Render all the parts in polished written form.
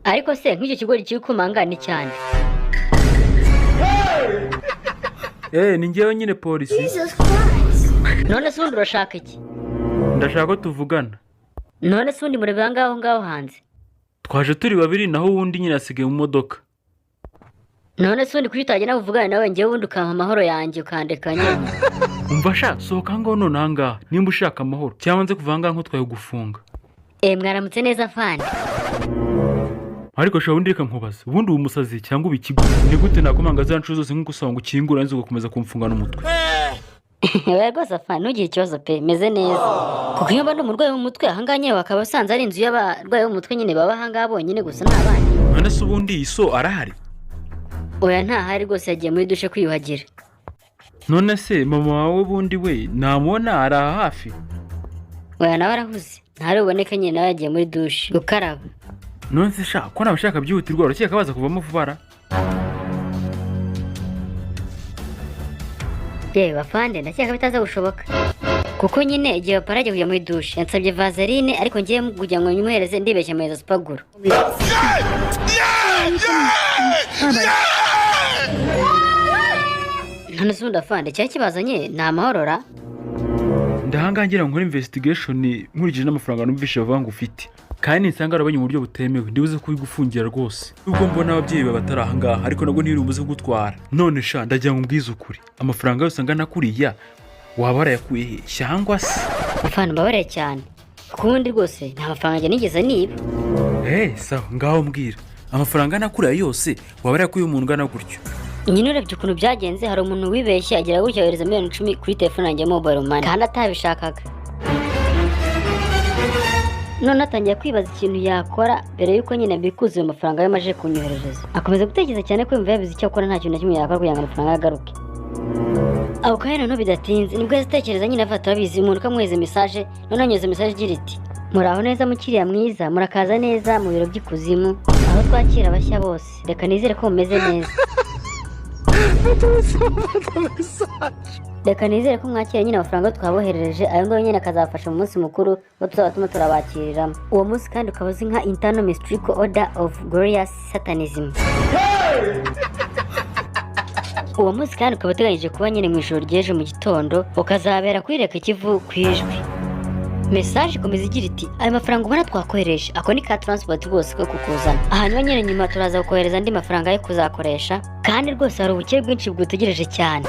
Ariko se nk'icyo kigori kiri kumanga ni cyane? Ni njyewe nyine polisi. None se ubundi urashaka iki? Ndashaka ko tuvugana. None se ubundi mureba ngaho ngaho hanze? Twaje turi babiri, naho uwundi nyine asigaye mu modoka. None se ubundi kuki utagenda uvugane nawe, njyewe ubundi ukampa amahoro yanjye ukandeka nyine? Umva sha, sohoka aho ngaho none aha ngaha nimba ushaka amahoro, cyangwa nze kuva aha ngaha nk'utwaye gufunga. Mwaramutse neza fani. Ariko sha, ubundi reka nkubaze, ubundi uba umusazi cyangwa uba ikigo? Ni gute nakomanga za nshuro zose nk'uko ngo ukingura, nzi ugakomeza kumfungana umutwe? Oya rwose afana, ntugire ikibazo pe, meze neza. Kuko iyo mba ndi umurwayi wo mu mutwe, ahangaha nyine bakaba basanze ari inzu y'abarwayi bo mu mutwe nyine baba ahangaha bonyine gusa, nta bandi. None se ubundi iyi so arahari? Oya, ntahari rwose, yagiye muri dushe kwiyuhagira. None se mama wawe ubundi we namubona, ari aha hafi? Oya, nawe arahuze, ntari buboneke nyine, nawe yagiye muri dushe gukaraba. None se sha, ko nabashaka byihutirwa, urakeka baza kuvamo vuba ra? Yewe afande, ndakeka bitaza gushoboka, kuko nyine igihe papa agiye kujya muri dushe yansabye vaseline, ariko ngiye kugira ngo nyimuhereze ndibeshya muhereza supaguru. None se ubundi afande, cyari kibazanye ni amahoro ra? Ndahangaha ngira ngo nkore investigation nkurikije n'amafaranga numvise bavuga ngo ufite, kandi nisanga warabonye mu buryo butemewe ndibuze kubigufungira rwose, nubwo mbona ababyeyi bawe batari ahangaha, ariko nabwo ntibiri kugutwara. None sha, ndagira ngo umbwize ukuri, amafaranga yose angana kuriya waba warayakuye he, cyangwa se? Afande, mbabarire cyane, kuko ubundi rwose nta mafaranga njye nigeze niba. Sawa, ngaho mbwira, amafaranga angana kuriya yose waba warayakuye umuntu ungana gutyo? Nyine urebye ukuntu byagenze, hari umuntu wibeshye agira gutya yohereza miliyoni 10 kuri telefone yanjye ya mobile money kandi atabishakaga. None atangiye kwibaza ikintu yakora mbere y'uko nyine abikuza ayo mafaranga yo amaze kunyoherereza. Akomeza gutekereza cyane ko yumva yabize icyo akora, nta kintu na kimwe yakora kugira ngo amafaranga ye agaruke. Ako kanya noneho bidatinze nibwo yazitekereza nyine, afata ababizi umuntu ukamwohereza mesaje. Noneho anyohereza mesaje igira iti: "Muraho neza mukiriya mwiza, murakaza neza mu biro by'ikuzimu aho twakira abashya bose, reka nizere ko mumeze neza. Reka nizere ko mwakira nyine amafaranga twaboherereje, ayo ngayo nyine akazafasha mu munsi mukuru wo tuzaba turimo turabakiriramo. Uwo munsi kandi ukaba uzwi nka Internal Mystical Order of Glorious Satanism. Uwo munsi kandi ukaba uteganyije kuba nyine mu ijoro ry'ejo mu gitondo, ukazabera kuri Reka Ikivu ku Ijwi." Mesaje ikomeza igira iti: "Ayo mafaranga ubona twakohereje, ako ni ka transport rwose ko kukuzana, hanyuma nyine nyuma turaza kukohereza andi mafaranga yo kuzakoresha, kandi rwose hari ubukire bwinshi bwutegereje cyane."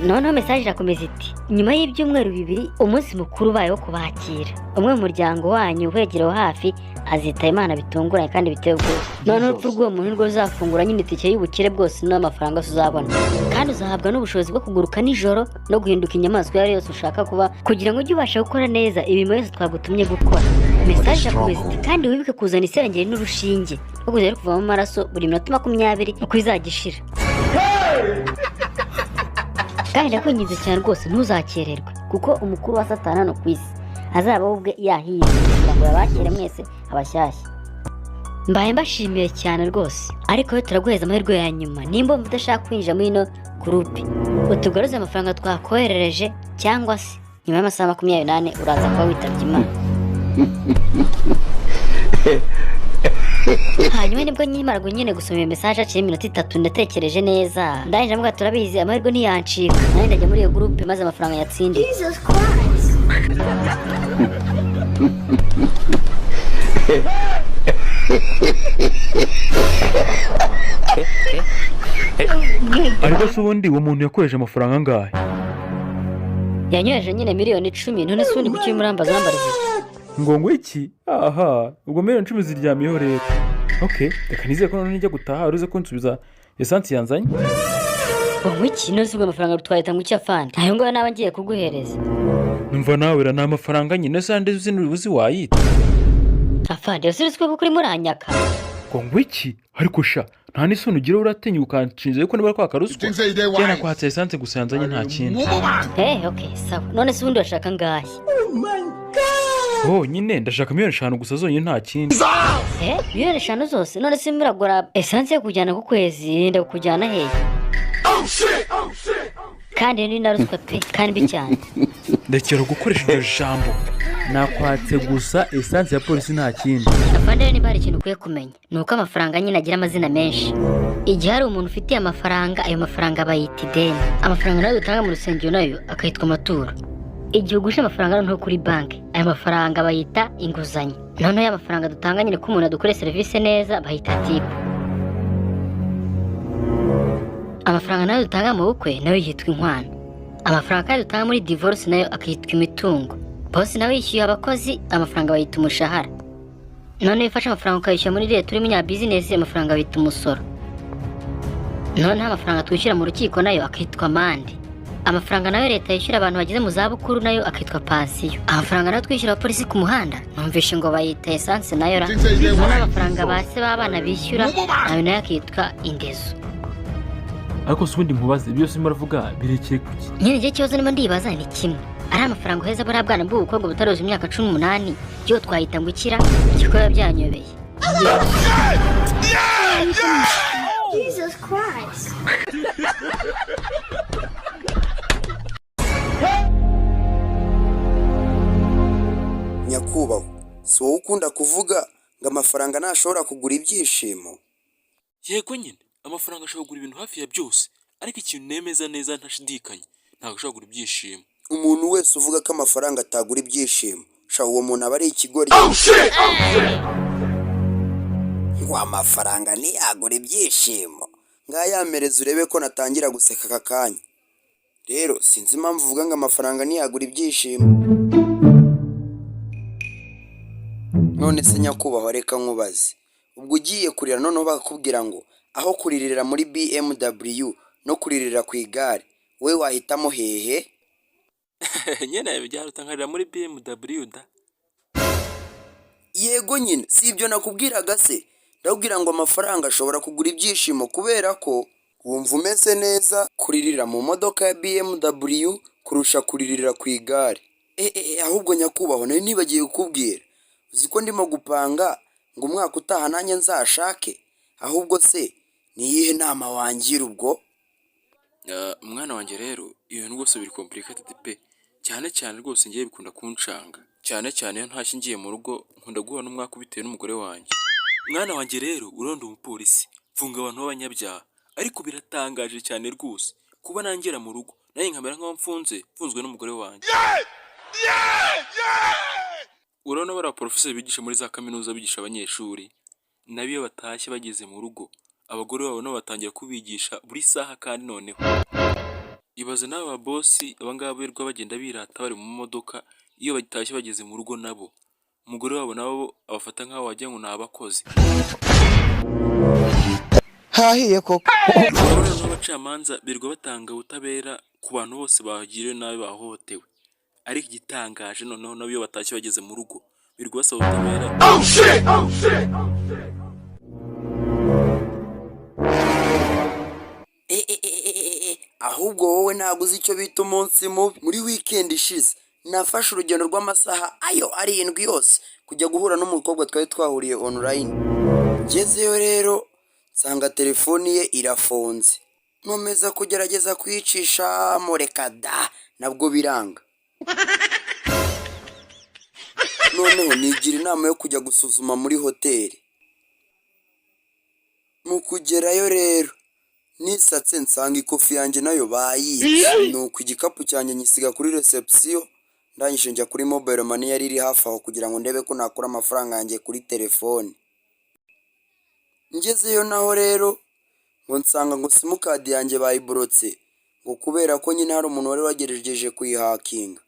Noneho mesaje irakomeza iti: "Nyuma y'ibyumweru 2 umunsi mukuru ubaye wo kubakira, umwe mu muryango wanyu uhegerewe hafi azita Imana bitunguranye kandi biteye ubwoba. Noneho urupfu rw'uwo muntu nirwo ruzafungura nyine itike y'ubukire bwose n'amafaranga yose uzabona, kandi uzahabwa n'ubushobozi bwo kuguruka nijoro no guhinduka inyamaswa iyo ari yose ushaka kuba, kugira ngo ujye ubasha gukora neza imirimo yose twagutumye gukora." Mesaje irakomeza iti: "Kandi wibuke kuzana iserengeri n'urushinge rwo kuzajya rukuvamo amaraso buri minota 20 uko izajya ishira. Kandi ndakwinginze cyane rwose ntuzakererwe, kuko umukuru wa Satani hano ku isi azaba we ubwe yahiye kugira ngo yabakire mwese abashyashya. Mbaye mbashimiye cyane rwose, ariko yo turaguheza amahirwe ya nyuma, nimba wumva udashaka kwinjira muri ino gurupe, utugaruze amafaranga twakoherereje, cyangwa se nyuma y'amasaha 24 uraza kuba witabye Imana." Hanyuma nibwo nkimara nyine gusoma iyo mesaje haciyeho iminota 3, ndatekereje neza, ndangije mvuga turabizi amahirwe ntiyancika, nanjye ndajya muri iyo gurupe maze amafaranga yatsindire. Jesus Christ. Ariko se ubundi uwo muntu yakoresheje amafaranga angahe? Yanyoheje nyine miliyoni 10. None se ubundi kuki murambaza urambariza iki? Ngo iki? Aha ubwo miliyoni 10 ziryamiyeho rero. Ok, reka nizere ko noneho nijya gutaha uruze kunsubiza esansi yanzanye. Ngo iki? None se ubwo amafaranga twahita ngo iki afande? Ayo ngayo naba ngiye kuguhereza. Numva nawe ra, ni amafaranga nyine, se andi uzi uzi wayita? Afande, ese uzi ko kuri muranyaka? Ngo iki? Ariko sha, nta n'isoni ugira, uratinya ukanshinja yuko niba kwaka ruswa? Cyangwa nakwatse esanse gusa yanzanye, nta kindi. Ok, sawa. None se ubundi urashaka angahe? Oh, nyine ndashaka miliyoni 5 gusa zonyine, nta kindi. Miliyoni 5 zose? None se muragura esanse yo kujyana ku kwezi, ndakujyana hehe? Kandi ni na ruswa pe, kandi mbi cyane. Ndekera gukoresha iryo jambo. Nakwatse gusa esanse ya polisi, nta kindi. Afande, rero niba hari ikintu ukwiye kumenya ni uko amafaranga nyine agira amazina menshi. Igihe hari umuntu ufitiye amafaranga, ayo mafaranga bayita ideni. Amafaranga nayo dutanga mu rusengero nayo akitwa amaturo. Igihe uguje amafaranga noneho kuri banki, ayo mafaranga bayita inguzanyo. Noneho ya mafaranga dutanga nyine ko umuntu adukoreye serivisi neza bayita tip. Amafaranga nayo dutanga mu bukwe nayo yitwa inkwano. Amafaranga kandi dutanga muri divorce nayo akitwa imitungo. Boss nawe yishyuye abakozi, amafaranga bayita umushahara. None iyo ufashe amafaranga ukayishyura muri leta uri umunyabizinesi, amafaranga bita umusoro. Noneho amafaranga twishyura mu rukiko nayo akitwa amande. Amafaranga nayo leta yishyura abantu bageze mu zabukuru nayo akitwa pansiyo. Amafaranga nayo twishyura abapolisi ku muhanda numvishe ngo bayita esanse nayo ra. Noneho amafaranga ba se b'abana bishyura nayo akitwa indezo. Ariko si ubundi nkubaze, byose urimo uravuga birekeye kuki? Nyine igihe kibazo ndimo ndibaza ni kimwe: ari amafaranga uheza buriya bwana bw'ubukobwa butaruzuza imyaka 18 byo twahita ngo ikira igikorwa byanyobeye. Jesus Christ. Nyakubahwa, si wowe ukunda kuvuga ngo amafaranga ntashobora kugura ibyishimo? Yego nyine, amafaranga ashobora kugura ibintu hafi ya byose, ariko ikintu nemeza neza ntashidikanya, ntabwo ashobora kugura ibyishimo. Umuntu wese uvuga ko amafaranga atagura ibyishimo, sha, uwo muntu aba ari ikigoryi. Ngo amafaranga ntiyagura ibyishimo? Ngayamereza urebe ko natangira guseka aka kanya. Rero sinzi impamvu uvuga ngo amafaranga ntiyagura ibyishimo. None se nyakubahwa, reka nkubaze, ubwo ugiye kurira noneho bakakubwira ngo aho kuririra muri BMW no kuririra ku igare, wowe wahitamo hehe? Nyine byaruta nkarira muri BMW da. Yego nyine, si ibyo nakubwiraga se? Ndakubwira ngo amafaranga ashobora kugura ibyishimo kubera ko wumva umeze neza kuririra mu modoka ya BMW kurusha kuririra ku igare. Ahubwo nyakubahwa, nari nibagiwe kukubwira, uzi ko ndimo gupanga ngo umwaka utaha nanjye nzashake? Ahubwo se ni iyihe nama wangira ubwo? Mwana wanjye, rero ibintu rwose biri complicated pe, cyane cyane rwose ngiye bikunda kuncanga cyane cyane iyo ntashye ngiye mu rugo, nkunda guhura n'umwaka bitewe n'umugore wanjye. Mwana wanjye rero, uronda umupolisi mfunga abantu b'abanyabyaha, ariko biratangaje cyane rwose kuba nangera mu rugo nanjye nkamera nk'aho mfunzwe n'umugore wanjye. Urabona bariya porofeseri bigisha muri za kaminuza, bigisha abanyeshuri, nabo iyo batashye bageze mu rugo, abagore babo nabo batangira kubigisha buri saha. Kandi noneho ibaze n'aba babosi, abangaba birirwa bagenda birata bari mu modoka, iyo batashye bageze mu rugo nabo umugore wabo nabo abafata nk'aho wagira ngo ni abakozi. Hahiye koko. Urabona n'abacamanza birirwa batanga ubutabera ku bantu bose bagiriwe nabi, bahohotewe, ariko igitangaje noneho nabo iyo batashye bageze mu rugo birirwa basaba ubutabera. Ahubwo wowe ntabwo uzi icyo bita umunsi mubi. Muri weekend ishize nafashe urugendo rw'amasaha ayo 7 yose kujya guhura n'umukobwa twari twahuriye online. Ngezeyo rero nsanga telefoni ye irafunze, nkomeza kugerageza kuyicisha mureka da, nabwo biranga. Noneho nigira inama yo kujya gusuzuma muri hoteli. Mu kugerayo rero nisatse nsanga ikofi yanjye nayo bayibye, nuko igikapu cyanjye nyisiga kuri reception, ndangije njya kuri mobile money yari iri hafi aho kugira ngo ndebe ko nakura amafaranga yanjye kuri telefone. Ngezeyo naho rero ngo nsanga ngo simukadi yanjye bayiborotse, ngo kubera ko nyine hari umuntu wari wagerageje kuyihakinga.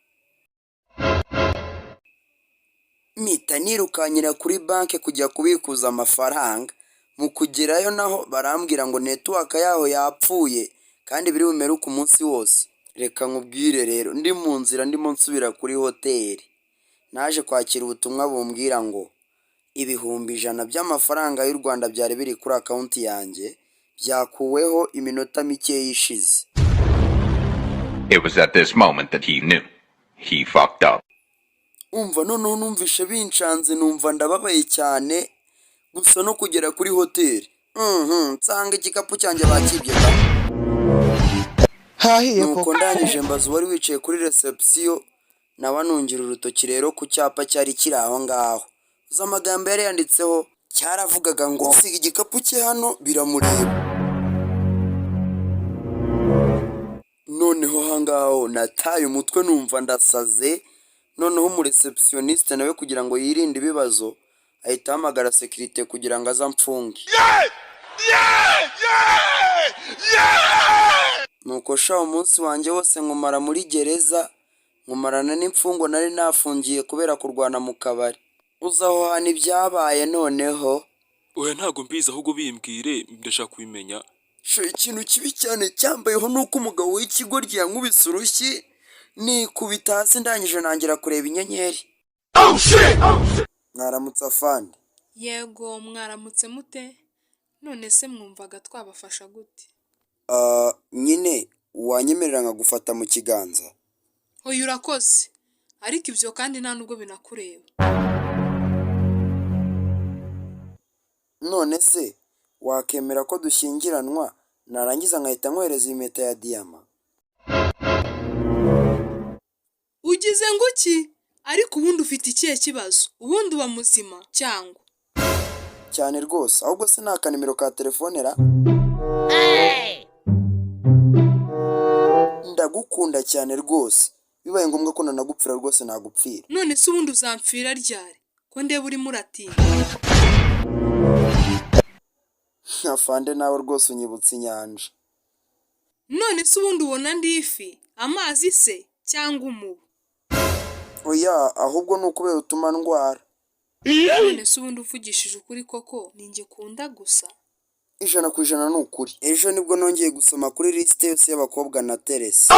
Mpita nirukankira kuri banki kujya kubikuza amafaranga. Mu kugerayo naho barambwira ngo network yaho yapfuye kandi biri bumeruke umunsi wose. Reka nkubwire rero, ndi mu nzira ndimo nsubira kuri hoteli, naje kwakira ubutumwa bumbwira ngo 100,000 by'amafaranga y'u Rwanda byari biri kuri account yanjye byakuweho iminota mikeya ishize. It was at this moment that he knew. He fucked up. Umva, noneho numvishe bincanze, numva ndababaye cyane. Gusa no kugera kuri hoteli nsanga igikapu cyanjye bakibye da. Hahiye Nuko koko. ndangije mbaza uwari wicaye kuri reception. Nawe anungira urutoki rero ku cyapa cyari kiri aho ngaho. Uzi amagambo yari yanditseho? Cyaravugaga ngo usiga igikapu cye hano biramureba. Noneho ahangaho nataye umutwe, numva ndasaze. Noneho umureceptionniste nawe, kugira ngo yirinde ibibazo, ahita ahamagara sécurité kugira ngo aze amfunge. Nuko sha, umunsi wanjye wose nkumara muri gereza, nkumarana n'imfungwa nari nafungiye kubera kurwana mu kabari. Uzi aho hantu ibyabaye noneho? Oya, ntabwo mbizi, ahubwo bimbwire, ndashaka kubimenya. Sha, ikintu kibi cyane cyambayeho ni uko umugabo w'ikigoryi yankubise urushyi nikubita hasi, ndangije nangira kureba inyenyeri. Mwaramutse, afande. Yego, mwaramutse mute? None se mwumvaga twabafasha gute? Ah, nyine wanyemerera nkagufata mu kiganza? Oya, urakoze, ariko ibyo kandi nta nubwo binakureba. None se wakemera ko dushyingiranwa, narangiza nkahita nkohereza iyi mpeta ya diyama? Ugize ngo iki? Ariko ubundi ufite ikihe kibazo? Ubundi uba muzima cyangwa? Cyane rwose. Ahubwo se ni akanimero ka telefone ra? Ndagukunda cyane rwose, bibaye ngombwa ko nanagupfira rwose nagupfira. None se ubundi uzampfira ryari, ko ndeba urimo uratinda? Afande, nawe rwose unyibutsa inyanja. None se ubundi ubona ndi ifi, amazi se, cyangwa umubu? Oya, ahubwo ni ukubera utuma ndwara. None se ubundi uvugishije ukuri koko, ni njye ukunda gusa? 100% ni ukuri. Ejo nibwo nongeye gusoma kuri lisite yose y'abakobwa na terese.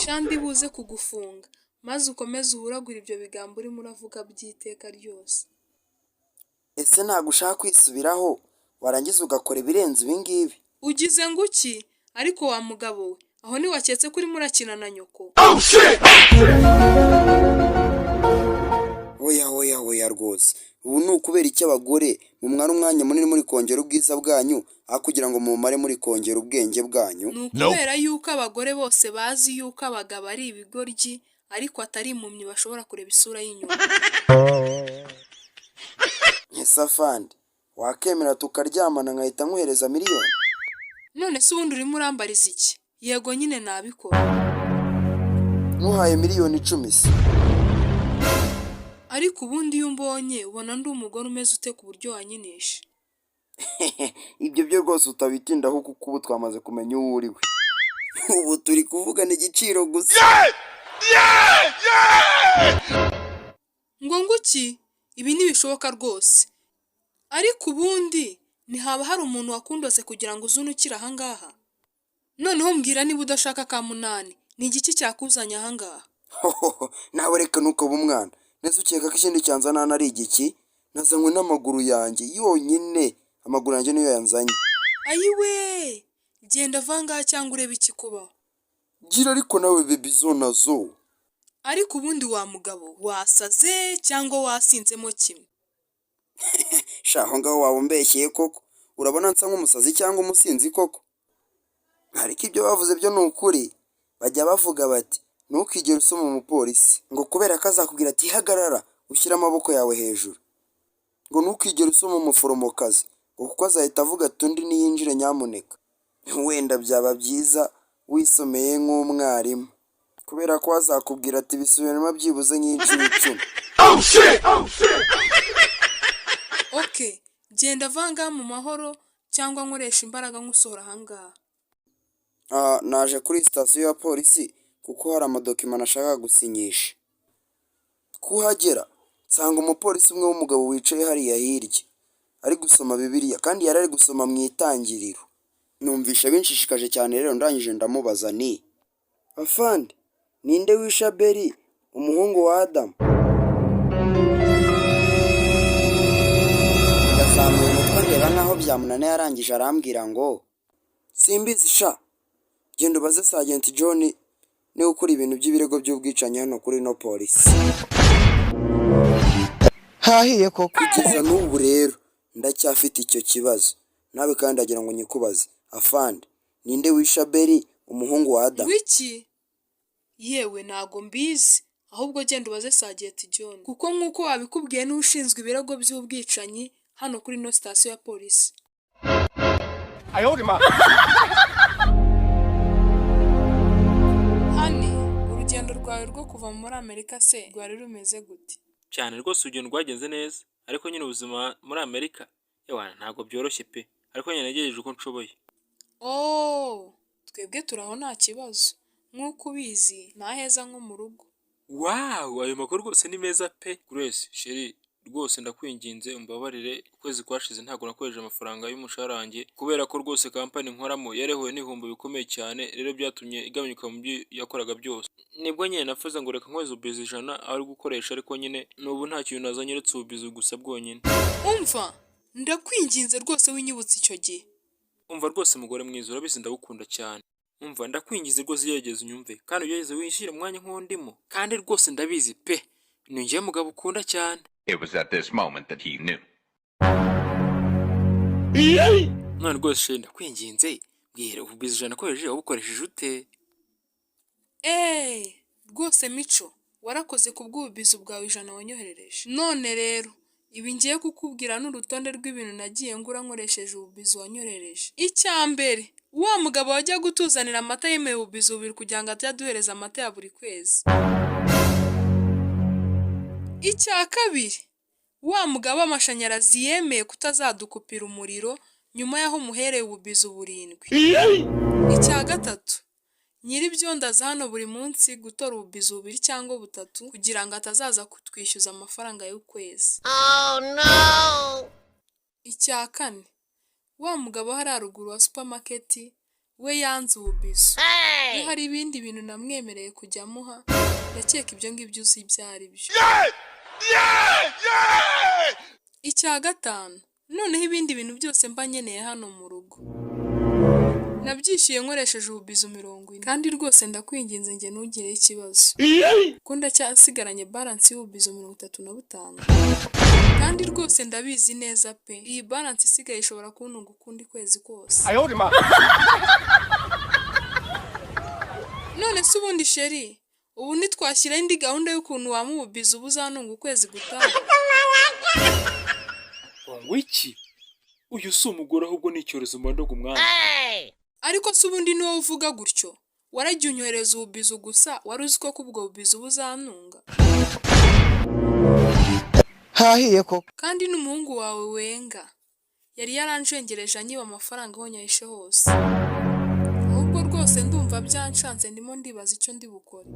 Shandi, buze kugufunga maze ukomeze uhuragure ibyo bigambo urimo uravuga by'iteka ryose. Ese ntabwo ushaka kwisubiraho, warangiza ugakora ibirenze ibi ngibi? Ugize ngo iki? Ariko wa mugabo we, aho ntiwaketse ko urimo urakina na nyoko? Oya, oya, oya rwose. Ubu ni ukubera iki abagore mumara umwanya munini muri kongera ubwiza bwanyu, aho kugira ngo mumare muri kongera ubwenge bwanyu? Ni ukubera yuko abagore bose bazi yuko abagabo ari ibigoryi, ariko atari impumyi bashobora kureba isura y'inyuma. Ese afande, wakemera tukaryamana nkahita nkohereza miliyoni? None se ubundi urimo urambariza iki? Yego nyine, nabikora. Nkuhaye miliyoni 10 se? Ariko ubundi iyo umbonye ubona ndi umugore umeze ute ku buryo wanyinisha? Ibyo byo rwose utabitindaho, kuko ubu twamaze kumenya uwo uri we. Ubu turi kuvugana igiciro gusa. Ngo nguki? Ibi ntibishoboka rwose. Ariko ubundi ntihaba hari umuntu wakundose kugira ngo uze unukire ahangaha? Noneho mbwira, niba udashaka ka munani, ni igiki cyakuzanye ahangaha? Hohoho, nawe reka ntukabe umwana. Nese ukeka ko ikindi cyanzana hano ari igiki? Nazanywe n'amaguru yanjye yonyine, amaguru yanjye niyo yanzanye. Ayiwe, genda avangaha cyangwa urebe ikikubaho. Gira ariko nawe, baby, zo nazo. Ariko ubundi wa mugabo, wasaze cyangwa wasinzemo kimwe? Sha, aho ngaho waba umbeshyeye koko. Urabona nsa nk'umusazi cyangwa umusinzi koko? Ariko ibyo bavuze byo ni ukuri. Bajya bavuga bati ntukigere usoma umupolisi, ngo kubera ko azakubwira ati hagarara, ushyire amaboko yawe hejuru. Ngo ntukigere usoma umuforomokazi, ngo kuko azahita avuga ati undi niyinjire nyamuneka. Wenda byaba byiza wisomeye nk'umwarimu, kubera ko azakubwira ati bisubiremo byibuze nk'inshuro 10. Ok, genda avangaha mu mahoro cyangwa nkoresha imbaraga nkusohora ahangaha. Ah, naje kuri sitasiyo ya polisi kuko hari amadokima nashakaga gusinyisha. Kuhagera nsanga umupolisi umwe w'umugabo wicaye hariya hirya ari gusoma Bibiliya, kandi yari ari gusoma mu Itangiriro. Numvisha binshishikaje cyane rero, ndangije ndamubaza ni afande, ninde wishe Abeli umuhungu wa Adamu? Yazamuye umutwe ndeba nkaho byamunaniye, arangije arambwira ngo simbizi sha, genda ubaze Sergeant John, niwe ukora ibintu by'ibirego by'ubwicanyi hano kuri no polisi. Hahiye koko. Kugeza n'ubu rero ndacyafite icyo kibazo nawe, kandi ndagira ngo nyikubaze. Afande, ninde wishe Abeli umuhungu wa Adamu? Wiki? Yewe, ntago mbizi, ahubwo genda ubaze Sergeant John, kuko nk'uko wabikubwiye niwe ushinzwe ibirego by'ubwicanyi hano kuri ino sitasiyo ya polisi. Hani, urugendo rwawe rwo kuva muri Amerika se rwari rumeze gute? Cyane rwose, urugendo rwagenze neza, ariko nyine ubuzima muri Amerika, ewana, ntabwo byoroshye pe, ariko nyine nagerageje uko nshoboye. Oh, twebwe turaho nta kibazo. Nk'uko ubizi, nta heza nko mu rugo. Wow, ayo makuru rwose ni meza pe. Grace chérie, rwose ndakwinginze umbabarire, ukwezi kwashize ntabwo nakoresheje amafaranga y'umushahara wanjye kubera ko rwose kampani nkoramo yarehuye n'ibihombo bikomeye cyane. Rero byatumye igabanyuka mu byo yakoraga byose. Nibwo nyine nafuza ngo reka nkoze ububizi 100 ari gukoresha, ariko nyine n'ubu nta kintu nazanye uretse ububizi gusa bwonyine. Umva, ndakwinginze rwose, winyibutse icyo gihe. Umva rwose mugore mwiza, urabizi ndagukunda cyane. Umva, ndakwingize rwose, ugerageze unyumve kandi ugerageze wishyire mu mwanya nk'uwo ndimo, kandi rwose ndabizi pe, ni njyewe mugabo ukunda cyane. It was at this moment that he knew. None rwose chérie, ndakwinginze mbwira, ububizi 100 nakoresheje wabukoresheje ute? Eee, rwose Mico, warakoze ku bw'ububizi bwawe 100 wanyoherereje. None rero ibi ngiye kukubwira ni urutonde rw'ibintu nagiye ngura nkoresheje ububizi wanyoherereje. Icya mbere, wa mugabo wajya gutuzanira amata yemeye ububizi bubiri kugira ngo ajye aduhereza amata ya buri kwezi. Icya kabiri, wa mugabo w'amashanyarazi yemeye kutazadukupira umuriro nyuma y'aho muhereye ububizi burindwi. Icya gatatu, nyir'ibyondo aza hano buri munsi gutora ububizi bubiri cyangwa butatu kugira ngo atazaza kutwishyuza amafaranga y'ukwezi. Icya kane, wa mugabo hariya ruguru wa supamaketi we yanze ububizo. Iyo hari ibindi bintu namwemereye kujya amuha, ndakeka ibyo ngibyo uzi ibyo ari byo. Icya gatanu, noneho ibindi bintu byose mba nkeneye hano mu rugo nabyishyuye nkoresheje ububizo 40, kandi rwose ndakwinginze njye ntugireho ikibazo kuko ndacyasigaranye balance y'ububizo 35, kandi rwose ndabizi neza pe, iyi balance isigaye ishobora kuntunga ukundi kwezi kose. None se ubundi chérie, ubu ntitwashyiraho indi gahunda y'ukuntu wampa ububizo buzantunga ukwezi gutaha? Ngo iki? Uyu si umugore, ahubwo ni icyorezo mu ndogo umwanya. Ariko se ubundi ni wowe uvuga gutyo? Waragiye unyohereza ububizo gusa, wari uzi ko ubwo bubizo buzantunga? Hahiye koko. Kandi n'umuhungu wawe wenga yari yaranjengereje anyiba amafaranga aho nyahishe hose. Ahubwo rwose ndumva byanshanze, ndimo ndibaza icyo ndi bukore.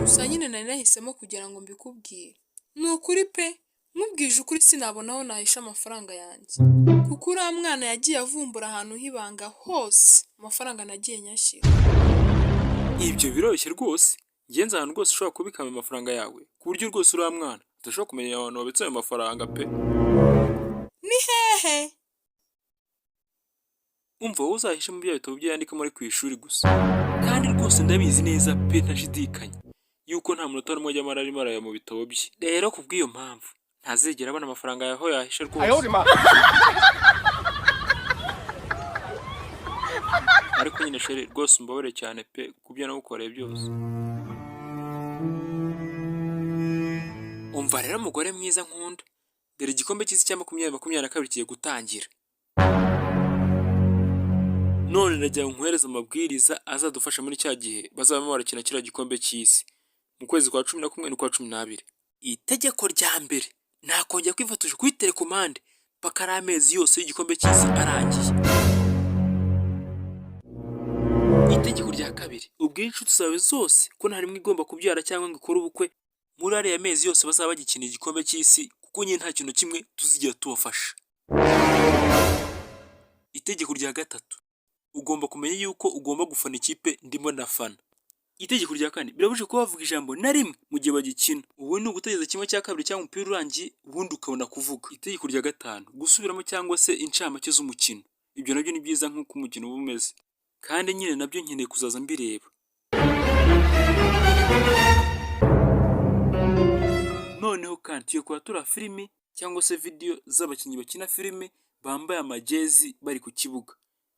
Gusa nyine nari nahisemo kugira ngo mbikubwire. Ni ukuri pe, nkubwije ukuri sinabona aho nahisha amafaranga yanjye, kuko uriya mwana yagiye avumbura ahantu h'ibanga hose amafaranga nagiye nyashyira. Ibyo biroroshye rwose, ngenzi ahantu rwose ushobora kubika ayo mafaranga yawe ku buryo rwose uriya mwana udashobora kumenya ahantu wabitse ayo mafaranga pe. Ni hehe? Umva, wowe uzahishe mu bya bitabo bye yandikamo ari ku ishuri gusa, kandi rwose ndabizi neza pe, ntashidikanya yuko nta munota n'umwe ajya amara arimo araya mu bitabo bye. Rero ku bw'iyo mpamvu ntazigera abona amafaranga yaho yahishe rwose. Ariko nyine chérie, rwose umbabarire cyane pe ku byo nagukoreye byose. Umva rero mugore mwiza nkunda, dore igikombe cy'isi cya 2022 kigiye gutangira. None ndagira ngo nkuhereze amabwiriza azadufasha muri cya gihe bazaba barakina kiriya gikombe cy'isi mu kwezi kwa 11 n'ukwa 12. Itegeko rya mbere, ntakongera kwifotoza kuri telekomande paka ari amezi yose y'igikombe cy'isi arangiye. Itegeko rya kabiri, ubwire inshuti zawe zose ko nta rimwe igomba kubyara cyangwa ngo ikore ubukwe muri ariya mezi yose bazaba bagikina igikombe cy'isi, kuko nyine nta kintu kimwe tuzigera tubafasha. Itegeko rya gatatu, ugomba kumenya yuko ugomba gufana ikipe ndimo nafana. Itegeko rya kane, birabujijwe kuba bavuga ijambo na rimwe mu gihe bagikina. Ubu ni ugutegereza 1/2 cyangwa umupira urangiye, ubundi ukabona kuvuga. Itegeko rya gatanu, gusubiramo cyangwa se incamake z'umukino, ibyo nabyo ni byiza nk'uko umukino uba umeze, kandi nyine nabyo nkeneye kuzaza mbireba. Noneho kandi tugiye kuba turi filimi cyangwa se video z'abakinnyi bakina filime bambaye amajezi bari ku kibuga,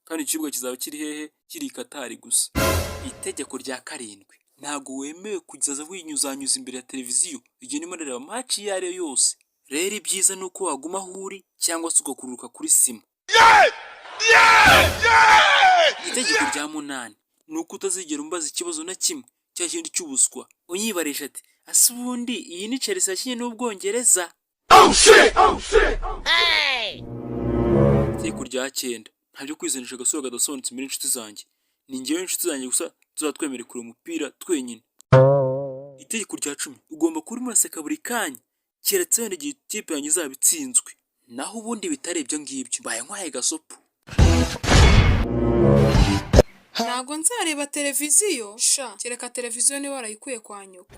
kandi ikibuga kizaba kiri hehe? Kiri i Katari gusa. Itegeko rya karindwi, Ntabwo wemewe kuzaza winyuzanyuza imbere ya televiziyo igihe urimo urareba match iyo ari yo yose. Rero ibyiza ni uko waguma aho uri cyangwa se ugakururuka kuri sima. Itegeko rya munani ni uko utazigera umbaza ikibazo na kimwe, cya kindi cy'ubuswa, unyibarisha ati: "Ase ubundi iyi ni Chelsea yakinye n'Ubwongereza?" Itegeko rya cyenda: nta byo kwizanisha agasura kadasobanutse imbere y'inshuti zanjye. Ni njyewe n'inshuti zanjye gusa tuzaba twemerewe kureba umupira twenyine. Itegeko rya 10: ugomba kuba urimo uraseka buri kanya, keretse wenda igihe ikipe yanjye izaba itsinzwe. Naho ubundi bitari ibyo ngibyo, mbaye nkwaye gasopo. Ntabwo nzareba televiziyo sha, kereka televiziyo niba warayikuye kwa nyoko.